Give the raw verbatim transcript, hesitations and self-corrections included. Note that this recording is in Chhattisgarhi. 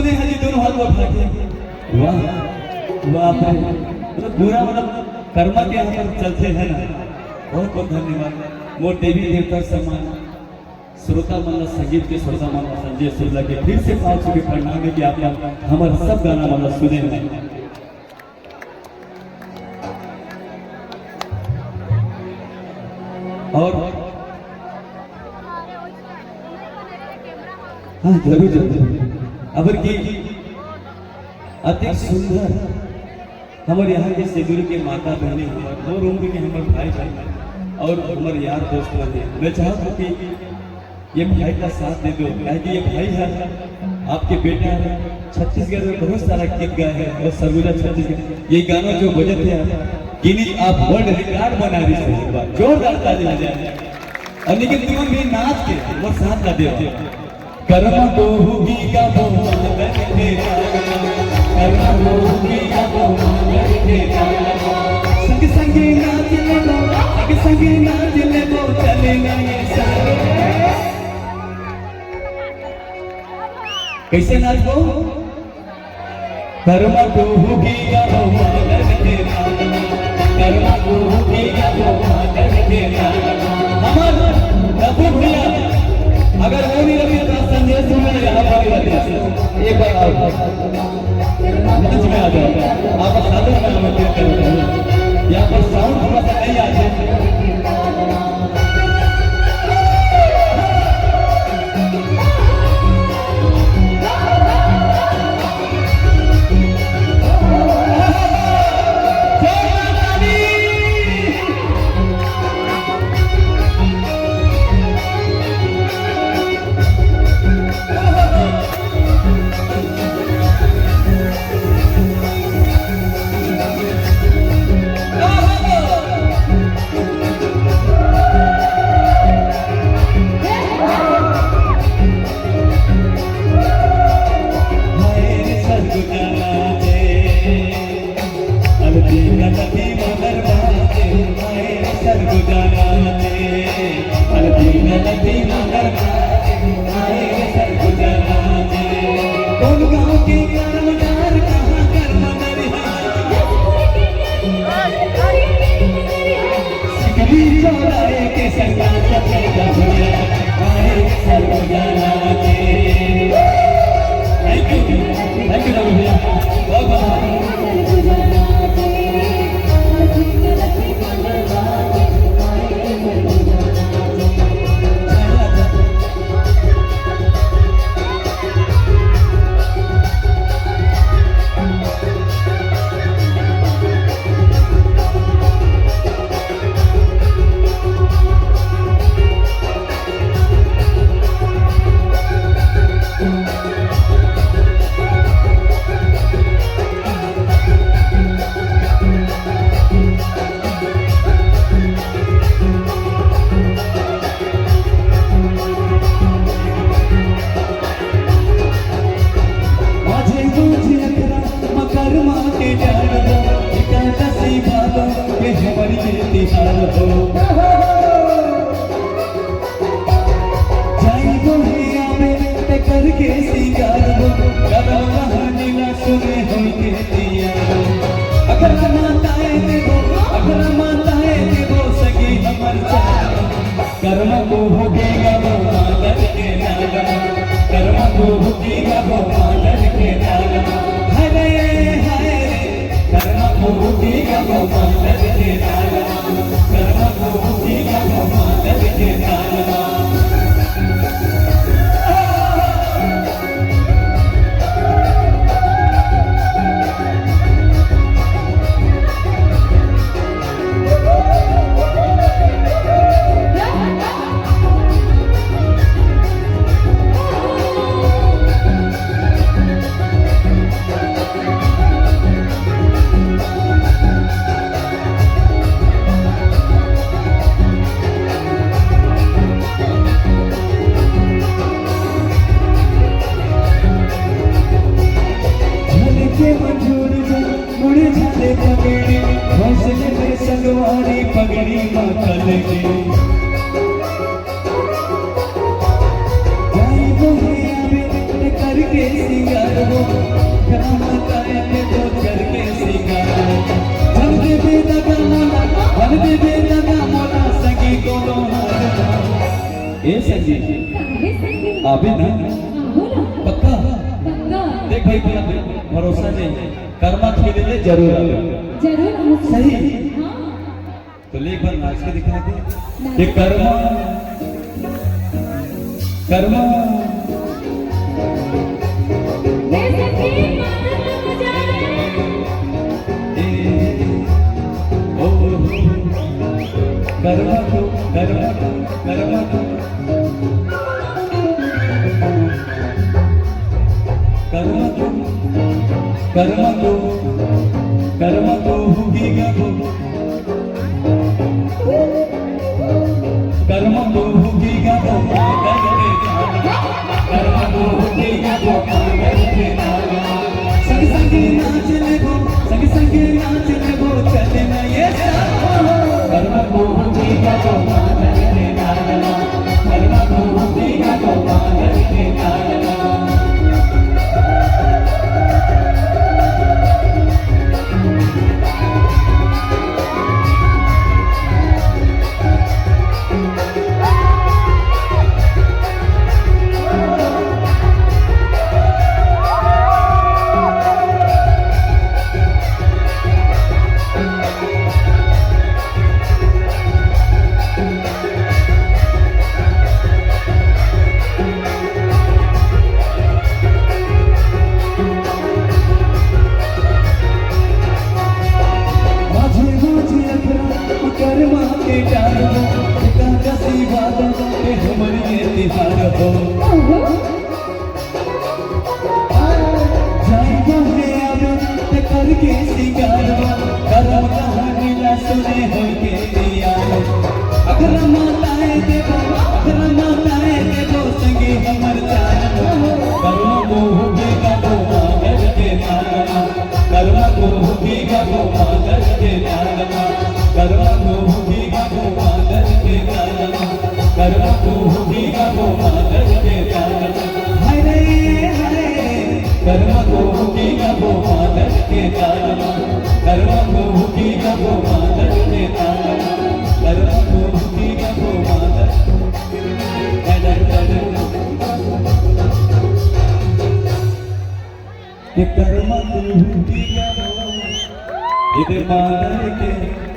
ने हजी दोनों हाथ उठा के, वाह, बाप रे, मतलब पूरा, मतलब कर्मा के यहाँ पर चलते हैं ना। बहुत बहुत धन्यवाद मोर देवी देवता सम्मान श्रोता मन ला, संगीत के श्रोता मन ला, संजय शुक्ला के फिर से पाँव छू के प्रणाम है कि आप मन हमर सब गाना मन ला सुने हैं। और हाँ, जरूर, जरूर। अबर की अतिक सुंदर हमर यहाँ के सेदुरी के माता बहनी, हमर मोर उम्र के हमर भाई बहन और हमर यार दोस्त मन हे। मैं चाहत हूँ कि ये भाई का साथ दे दो, काहे कि ये भाई है, आपके बेटा है, छत्तीसगढ़ में बहुत सारा गीत गाए हैं और सरगुजा छत्तीसगढ़, ये गाना जो बजत है, गिनीज आप वर्ल्ड रिकॉर्ड बना रही है। एक बार जोरदार ताली हो जाए। और लेकिन तुमन भी नाच के मोर साथ ला देवा। कर्मा को होगी का वो मादर के, कर्मा को होगी का वो मादर के। संग संग नाच ले वो, संग संग नाच ले वो, चले ना ये सारे। कैसे नाचबो? कर्मा को होगी का वो मादर के, कर्मा को होगी का वो मादर के। हमार रफीक भैया, अगर वो नहीं रफीक तो संजय सुमन यहाँ पर ही रहते। एक बार आओ, मंच में आ जाओ, आप सादर में आमंत्रित करते हैं। यहाँ पर साउंड थोड़ा सा नहीं आते। ए संगी, काहे संगी? आबे ना। आबो ना। पक्का? पक्का। देख भाई, पूरा भरोसा नहीं है। कर्मा खेले ले जरूर आबे। जरूर आबो संगी। सही? हाँ। तो ले एक बार नाच के दिखा दे। नाच। ये कर्मा, कर्मा। ए संगी, मादर में मजा आ रहा है। ए, ओ, कर्मा को, कर्मा को, कर्मा को। कर्मा को, कर्मा को, कर्मा को हुकी गाबो। कर्मा को हुकी गाबो, मादर के नाम। कर्मा को हुकी गाबो, मादर के नाम। संग संग नाच लेबो, संग संग नाच लेबो, चले ना ये साथ। कर्मा को हुकी गाबो, मादर के नाम। माझे माझे अखरा कर्मा के डाल हो, एकादशी वादन के हमर ये तिहार हो। जाई बहने आवे ते करके सिंगारवा, करौना हनीला सुने होई के दिया। अखरा माताए देबो, अखरा माताए देबो, संगी हमर जान। कर्मा को हुकी गाबो, मादर के नाम। कर्मा को हुकी गाबो, मादर के नाम। कर्मा को हुकी गाबो, मादर के नाम। कर्मा को हुकी गाबो, मादर के नाम। हाय रे, हाय रे, कर्मा को हुकी गाबो, मादर के नाम। कर्मा को हुकी गाबो, मादर के नाम। कर्मा को हुकी गाबो, मादर। ये कर्मा को हुकी गाबो, ये मादर के